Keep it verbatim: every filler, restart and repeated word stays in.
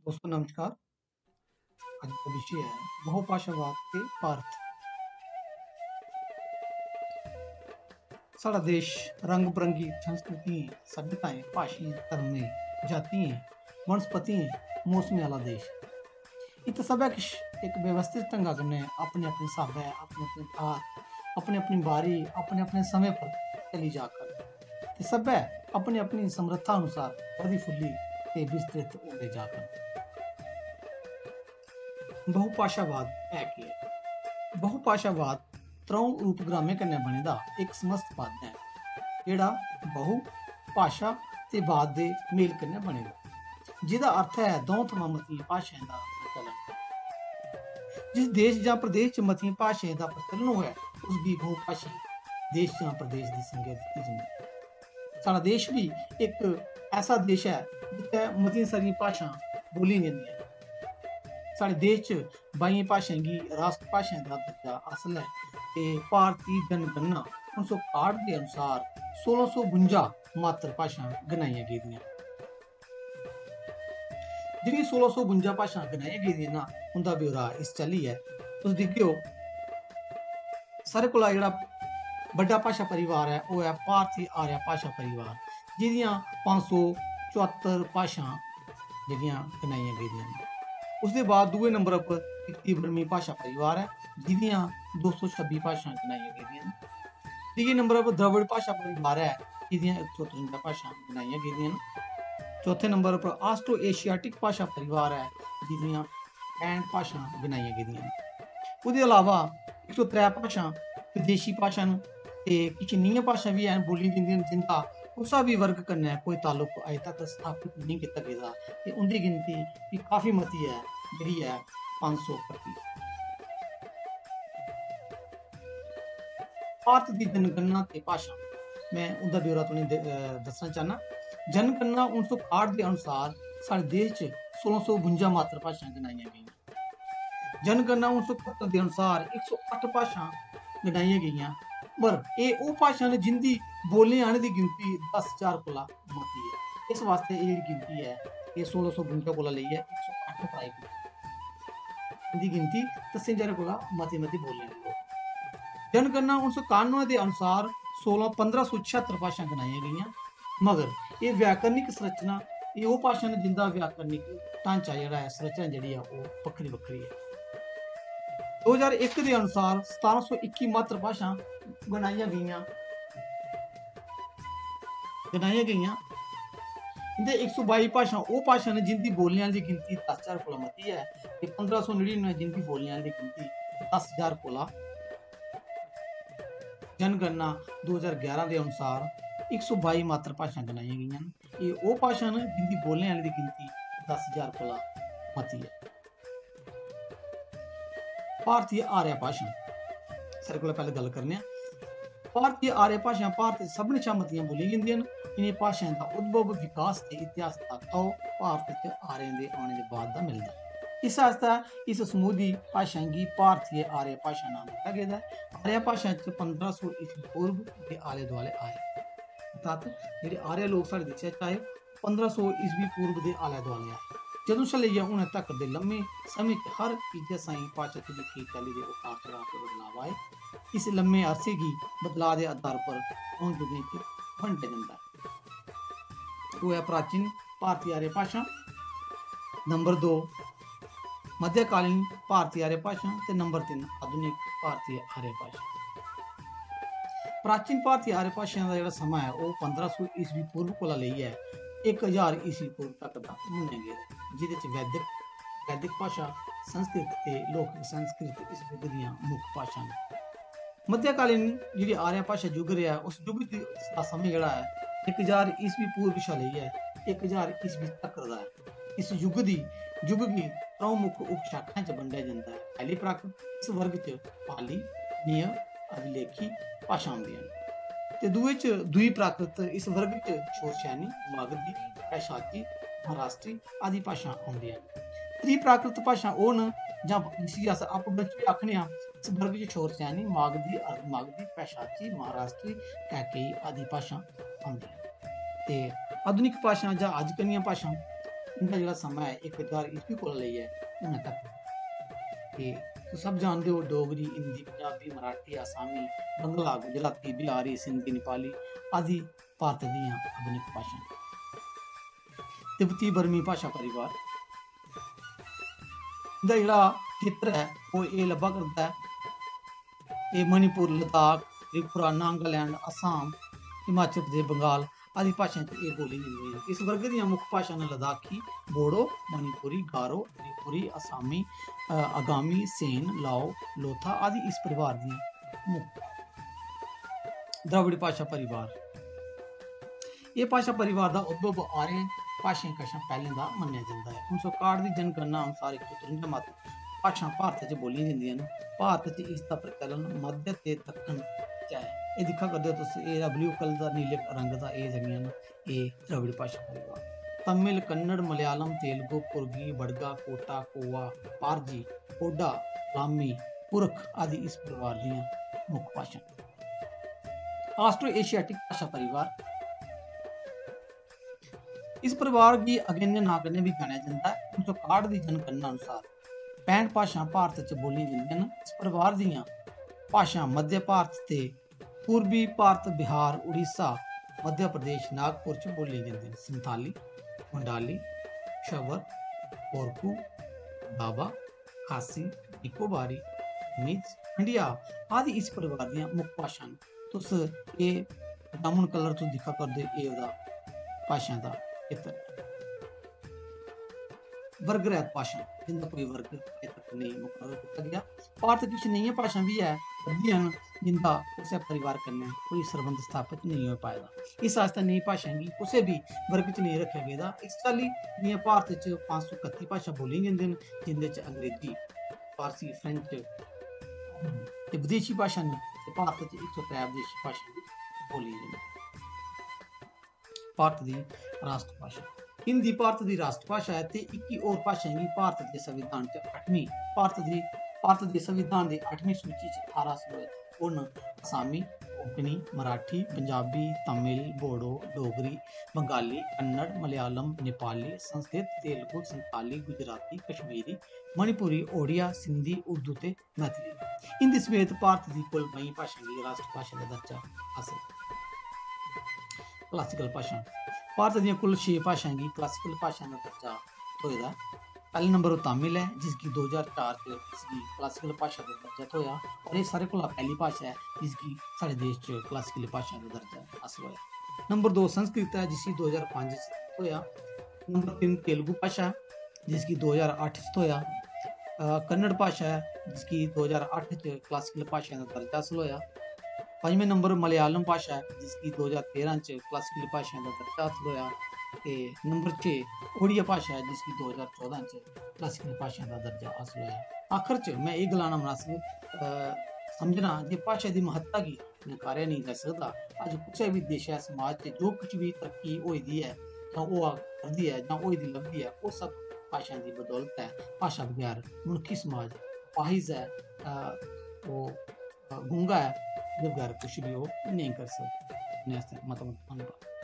दोस्तों नमस्कार। अज्ज का विषय है बहुभाषावाद ते भारत। साढ़ा देश रंग बरंगी संस्कृतियें, सभ्यताएं, भाषाएं, धर्में, जातियें, वनस्पतियें, मौसमें आह्ला देश। इत्थै सब्भै किश इक व्यवस्थित ढंगा कन्नै अपने अपने स्हाबै, अपने अपने थाह्र, अपने अपनी बारी, अपने अपने समें पर चली जा करदा। ते सब्भै अपनी अपनी समर्था अनुसार बधी फुल्ली ते विस्तृत होंदे जा करदे। बहुभाषावाद है केह् ऐ? बहुभाषावाद त्र'ऊं रूपग्रामें कन्नै बने दा इक समस्त पद ऐ, जेह्ड़ा बहु, भाषा ते वाद दे मेल कन्नै बने दा, जेह्दा अर्थ ऐ द'ऊं थमां मतियें भाशाएं दा प्रचलन। जिस देश जां प्रदेश च मतियें भाशाएं दा प्रचलन होऐ, उसगी बहुभाषी देश जां प्रदेश दी संज्ञा दित्ती जंदी ऐ। साढ़ा देश बी इक ऐसा देश ऐ जित्थै मतियां सारियां भाशां बोलियां जंदियां न। साढ़े देश च बाइयें भाशाएं गी राश्ट्र भाशाएं दा दर्जा हासल ऐ ते भारती जनगणना उन्नी सौ काह्ट दे अनुसार सोलां सौ बुंजा मातृ भाशां गनाइयां गेदियां न। जेह्ड़ियां सोलां सौ बुंजा भाशां गनाइयां गेदियां न, उं'दा ब्यौरा इस चाल्ली ऐ। तुस दिखगेओ, सारे कोला जेह्ड़ा बड्डा भाशा परिवार ऐ, ओह् ऐ भारती आर्य भाशा परिवार, जेह्दियां पंज सौ चुहत्तर भाशां जेह्ड़ियां गनाइयां गेदियां न। उसदे बाद दूए नंबर उप्पर तिब्बती बर्मी भाशा परिवार ऐ, जेह्दियां दो सौ छब्बी भाशां गनाइयां गेदियां न। त्रिये नंबर उप्पर द्रविड़ भाशा परिवार ऐ, जेह्दियां इक सौ त्रुंजा भाशां गनाइयां गेदियां न। चौथे नंबर उप्पर आस्ट्रो एशियाटिक भाशा परिवार ऐ, जेह्दियां पैंह्ट भाशां गनाइयां गेदियां न। ओह्दे अलावा इक सौ त्रै भाशां विदेशी भाशां न ते किश नेहियां भाशां बी हैन बोलियां जंदियां न, जिं'दा कुसै बी वर्ग कन्नै कोई ताल्लुक अजें तक स्थापत नेईं कीता गेदा ते उं'दी गिनती बी काफी मती ऐ, जेह्ड़ी ऐ पंज सौ कत्ती। भारत दी जनगणना ते भाशा, में उं'दा ब्यौरा तुसेंगी दे-, अ, दस्सना चाह्न्नां। जनगणना उन्नी सौ काह्ट दे अनुसार साढ़े देश च सोलां सौ बुंजा मातृ भाशां गनाइयां गेइयां। जनगणना उन्नी सौ कत्तर दे अनुसार इक सौ अट्ठ भाशां गनाइयां गेइयां, पर एह् ओह् भाशां न जिं'दी बोलने आह्लें दी गिनती दस ज्हार कोला मती ऐ। इस वास्तै एह् जेह्ड़ी गिनती ऐ, एह् सोलां सौ बुंजा कोला लेइयै इक सौ अट्ठ प्राई गिनती, इं'दी गिनती दस्सें ज्हारें कोला मती मती बोलने आह्ले लोक। जनगणना उन्नी सौ कानुए दे अनुसार सोलां, पंदरां सौ छेहत्तर भाशां गनाइयां गेइयां, मगर एह् व्याकरणिक संरचना, एह् ओह् भाशां न जिं'दा व्याकरणिक ढांचा जेह्ड़ा ऐ, संरचना जेह्ड़ी ऐ, ओह् बक्खरी बक्खरी ऐ। दो ज्हार इक दे अनुसार सतारां सौ इक्की मातृ भाशां गनाइयां गेइयां, गनाइयां गेइयां। इं'दे इक सौ बाई भाशां ओह् भाशां न जिं'दी बोलने आह्लें दी गिनती दस ज्हार कोला मती ऐ ते पंदरां सौ नड़िनुए जिं'दी बोलने आह्लें दी गिनती दस ज्हार कोला। जनगणना दो ज्हार ग्यारह दे अनुसार इक सौ बाई मातृ भाशां गनाइयां गेइयां न। एह् ओह् भाशां न जिं'दी बोलने आह्लें दी गिनती दस ज्हार कोला मती ऐ। भारतीय आर्य भाशा, सारें कोला पैह्लें गल्ल करने आं। भारतीय आर्य भाशां भारत च सभनें शा मतियां बोलियां जंदियां न। इ'नें भाशाएं दा उद्भव, विकास ते इतिहास दा तौर भारत च आर्यें दे औने दे बाद दा मिलदा ऐ। इस आस्तै इस समूह दी भाशाएं गी भारतीय आर्य भाशा नांऽ दित्ता गेदा ऐ। आर्य भाशा च पंदरां सौ ईस्वी पूर्व दे आले दुआले आए, अर्थात जेह्ड़े आर्य लोक साढ़े देशै च आए, पंदरां सौ ईस्वी पूर्व दे आले दुआले आए। जदूं शा लेइयै हुनै तक दे लम्मे समें च हर चीजै साहीं भाशा च बी केई चाल्ली दे उतार चढ़ाव ते बदलाव आए। इस लम्मे अरसे गी बदलाव दे आधार पर द'ऊं युगें च बंडेआ जंदा ऐ। ओह् ऐ प्राचीन भारती आर्य भाशा, नंबर दो मध्यकालीन भारती आर्य भाशा ते नंबर तिन्न आधुनिक भारती आर्य भाशा। प्राचीन भारती आर्य भाशाएं दा जेह्ड़ा समां ऐ, ओह् पंदरां सौ ईस्वी पूर्व कोला लेइयै इक ज्हार ईस्वी पूर्व तक दा मन्नेआ गेदा ऐ, जेह्दे च वैदिक, वैदिक भाशा, संस्कृत ते लौकिक संस्कृत इस युग दियां मुक्ख भाशां न। मध्यकालीन जेह्ड़ी आर्य भाशा युग रेहा, उस युग दी, दा समां जेह्ड़ा ऐ, इक ज्हार ईस्वी पूर्व शा लेइयै इक ज्हार ईस्वी तक दा ऐ। इस युग दी, युग गी त्र'ऊं मुक्ख उपशाखाएं च बंडेआ जंदा ऐ। पैह्ली प्राकृत, इस वर्ग च पाली, निय, अभिलेखी भाशां औंदियां न। ते दूए च, दूई प्राकृत, इस वर्ग च शौरसैनी, मागधी, पैशाची, महाराष्ट्री आदि भाशां औंदियां न। त्री प्राकृत भाशां ओह् न, जां जिसी अस अपभ्रंश बी आखने आं, इस वर्ग च शौरसैनी, मागधी, अर्धमागधी, पैशाची, महाराष्ट्री, कैकेयी आदि भाशां औंदियां न। ते आधुनिक भाशां जां अज्जकल दियां भाशां, इं'दा जेह्ड़ा समां ऐ इक ज्हार ईस्वी कोला लेइयै हुनै तक। ते तुस सब जानदे ओ, डोगरी, हिंदी, पंजाबी, मराठी, असामी, बंगला, गुजराती, बिहारी, सिंधी, नेपाली आदि भारत दियां आधुनिक भाशां। तिब्बती बर्मी भाशा परिवार। इं'दा जेह्ड़ा खेतर ऐ, ओह् एह् लब्भा करदा ऐ। एह् मणिपुर, लद्दाख, त्रिपुरा, नागालैंड, असाम, हिमाचल प्रदेश, बंगाल आदि भाशाएं च एह् बोली जंदियां न। इस वर्ग दियां मुक्ख भाशां न लद्दाखी, बोडो, मणिपुरी, गारो, त्रिपुरी, असामी, अ, आगामी, सेन, लाओ, लोथा आदि इस परिवार दियां मुक्ख। द्रविड़ भाशा परिवार। एह् भाशा परिवार दा उद्भव आर्यन भाशाएं कशा पैह्लें दा मन्नेआ जंदा ऐ। उन्नी सौ काह्ट दी जनगणना अनुसार इक सौ त्रुंजा मत भाशां भारत च बोलियां जंदियां न। भारत च इसदा प्रचलन मध्य ते दक्खन च ऐ। एह् दिक्खा करदे ओ तुस, एह् ब्लू कलर दा, नीले रंग दा, एह् जेह्ड़ियां न, एह् द्रविड़ भाशा परिवार। तमिल, कन्नड़, मलयालम, तेलुगु, पुरगी, बड़गा, कोटा, कोवा, पारजी, कोडा, लामी, पुरख आदि इस परिवार दियां मुक्ख भाशां। ऑस्ट्रो एशियाटिक भाशा परिवार। इस परिवार गी अगेन्य नांऽ कन्नै बी जानेआ जंदा ऐ। उन्नी सौ काह्ट दी जनगणना अनुसार पैंह्ट भाशां भारत च बोलियां जंदियां न। इस परिवार दियां भाशां मध्य भारत ते पूर्बी भारत, बिहार, उड़ीसा, मध्य प्रदेश, नागपुर च बोलियां जंदियां न। संताली, मंडाली, शबर, कोरकू, दाबा, खासी, निकोबारी, मिज, खंडिया आदि इस परिवार दियां मुक्ख भाशां न। तुस एह् जामुन कलर तुस दिक्खा करदे, एह् ओह्दा भाशां दा खेतर। वर्ग रैह्त भाशां, जिंदा कोई वर्ग अजें तक नेईं मुकरर कीता गेआ। भारत च किश नेहियां भाशां बी ऐ, लभदियां न, जिंदा कुसै परिवार कन्नै कोई सरबंध स्थापत नेईं होई पाए दा। इस आस्तै नेही भाशाएं गी कुसै बी वर्ग च नेईं रक्खेआ गेदा। इस चाल्ली दियां भारत च पंज सौ कत्ती भाशां बोलियां जंदियां न, जिंदे च अंग्रेजी, फारसी, फ्रेंच ते बदेशी भाशां न, ते भारत च इक सौ त्रै बदेशी भाशां बी बोलियां जंदियां न। भारत दी राश्ट्रभाशा। हिंदी भारत दी राश्ट्रभाशा ऐ ते इक्की होर भाशाएं गी भारत दे संविधान च अठमीं, भारत दी, भारत दे संविधान दी अठमीं सूची च थाह्र हासल होए। ओह् न असामी, कोंकणी, मराठी, पंजाबी, तमिल, बोडो, डोगरी, बंगाली, कन्नड़, मलयालम, नेपाली, संस्कृत, तेलुगु, संताली, गुजराती, कश्मीरी, मणिपुरी, ओडिया, सिंधी, उर्दू ते मैथिली। हिंदी समेत भारत दी कुल बाई भाशाएं गी राश्ट्रभाशा दा दर्जा हासल। क्लासिकल भाशां। भारत दियां कुल छे भाशाएं गी क्लासिकल भाशाएं दा दर्जा थ्होए दा ऐ। पैह्ले नंबर पर तमिल ऐ, जिसगी दो ज्हार चार च इसगी क्लासिकल भाशा दा दर्जा थ्होएआ, और एह् सारें कोला पैह्ली भाशा ऐ जिसगी साढ़े देश च क्लासिकल भाशा दा दर्जा हासल होएआ। नंबर दो संस्कृत ऐ, जिसी दो ज्हार पंज च थ्होएआ। नंबर तिन्न तेलुगु भाशा ऐ, जिसगी दो ज्हार अट्ठ च थ्होएआ। अ, कन्नड़ भाशा ऐ, जिसगी दो ज्हार अट्ठ च क्लासिकल भाशा दा दर्जा हासल होएआ। पंजमें नंबर मलयालम भाशा ऐ, जिसगी दो ज्हार तेरां च क्लासिकल भाशा दा दर्जा हासल होएआ। ते नंबर छे ओडिया भाशा ऐ, जिसगी दो ज्हार चौदां च क्लासिकल भाशा दा दर्जा हासल होएआ। आखर च में एह् गलाना मनासब, अ, समझना जे भाशा दी म्हत्ता गी नकारेआ नेईं जाई सकदा। अज्ज कुसै बी देशै, समाज च जो किश बी तरक्की होई दी ऐ जां होआ करदी ऐ जां होई दी लभदी ऐ, ओह् सब भाशाएं दी बदौलत ऐ। भाशा बगैर मनुक्खी समाज अपाहिज ऐ, अ, ओह्, अ, गूंगा ऐ, एह्दे बगैर कुछ बी ओह् नेईं करी सकदा। इन्ने आस्तै मता मता धन्नबाद।